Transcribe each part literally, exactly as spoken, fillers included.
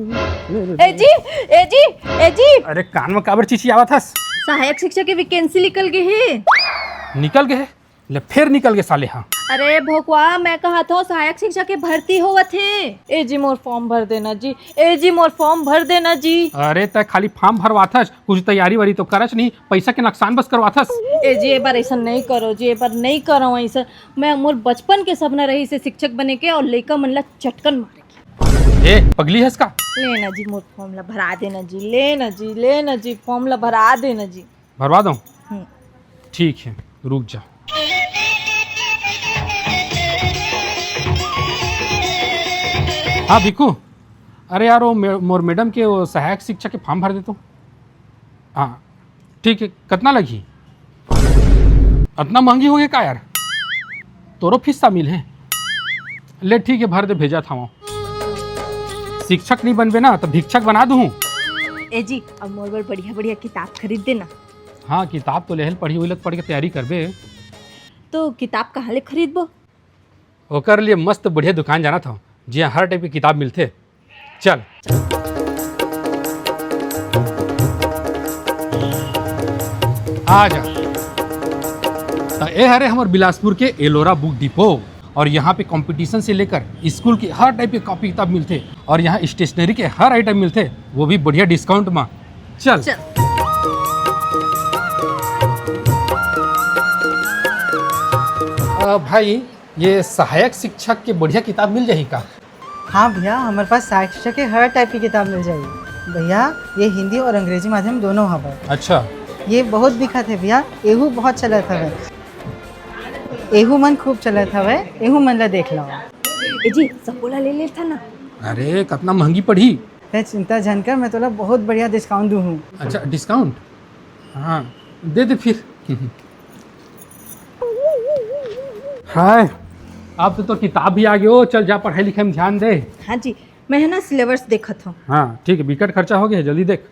ए जी, ए जी, ए जी। अरे कान में काबर चिचियावत हस? सहायक शिक्षा के वैकेंसी निकल गे हे। निकल गे हे? ले फेर निकल गे साले हा। अरे भोकवा, मैं कहत हूँ सहायक शिक्षा के भर्ती होवत हे। ए जी मोर फॉर्म भर देना जी, ए जी मोर फॉर्म भर देना जी। अरे तै खाली फॉर्म भरवाथस, कुछ तैयारी वारी तो करच नहीं, पैसा के नुकसान बस करवाथस। ए जी ए बार ऐसा नहीं करो जी, ए बार नहीं करो ऐसा। मैं मोर बचपन के सपना रहिस हे शिक्षक बने के और लइका मन ला चटकन मारे। ए, पगली हस का? लेना जी, मोर फॉर्म ला भरा देना जी, लेना जी, लेना जी, फॉर्म ला भरा देना जी। भरवा दो। हम्म। ठीक है, रुक जा। हाँ भिक्कू, अरे यार वो मे-, मोर मैडम के वो सहायक शिक्षा के फॉर्म भर दे तो। हाँ ठीक है, कतना लगही? अतना महंगी हो गे का यार? तोरो फीस शामिल है। ले ठीक है, भर दे, भेजत हवं। शिक्षक नहीं बनबे ना तो भिक्षक बना दूँ। ए जी, अब मोर बर बढ़िया बढ़िया किताब खरीद देना। हाँ, किताब तो लेहल पढ़ी, वही लग पढ़ के तैयारी करबे। तो किताब कहाँ ले खरीदबो? ओकर लिए मस्त बढ़िया दुकान जानत हवं, जिहाँ हर टाइप के किताब मिलथे। चल। आ जा। त ए हरे हमर बिलासपुर के एलोरा बुक डिपो, और यहाँ पे कंपटीशन से लेकर स्कूल की हर टाइप के कॉपी किताब मिलथे, और यहाँ स्टेशनरी के हर आइटम मिलथे, वो भी बढ़िया डिस्काउंट में। चल। चल। अ, भाई, ये सहायक शिक्षक के बढ़िया किताब मिल जाही का? हाँ भैया, हमारे पास सहायक शिक्षक के हर टाइप की किताब मिल जाही। भैया, ये हिंदी और अंग्रेजी माध्यम दोनों हवय। अच्छा। ये बहुत बिकत हे भैया, एहू बहुत चलत हवय। एहू मन खूब चलत हवय, एहू मन ला देख लो। ए जी, सबो ला ले लेथा ना। अरे, कतना महंगी पड़ही? तै चिंता झन कर, मैं तोला बहुत बढ़िया डिस्काउंट दूँ हूँ। अच्छा, डिस्काउंट? हाँ, दे दे फिर। हाय, अब तो तोर किताब भी आ गे हो, चल जा पढ़ाई लिखाई में ध्यान दे। हाँ जी, मैं है ना सिलेबस देखत हूँ। हाँ ठीक है, बिकट खर्चा हो गया, जल्दी देख।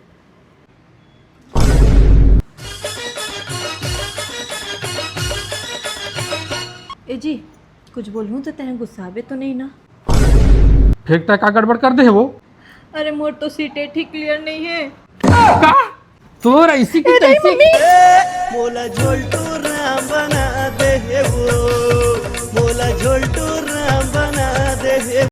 ए जी, कुछ बोलूँ तो तैं गुस्साबे तो नहीं ना? फेंकता का गड़बड़ कर दे वो। अरे मोर तो सीटेट ही क्लियर नहीं है। का? तोर ऐसी की ए, नहीं, तैसी। मम्मी। मोला झोलटू राम बना दे हे वो, मोला झोलटू राम बना दे हे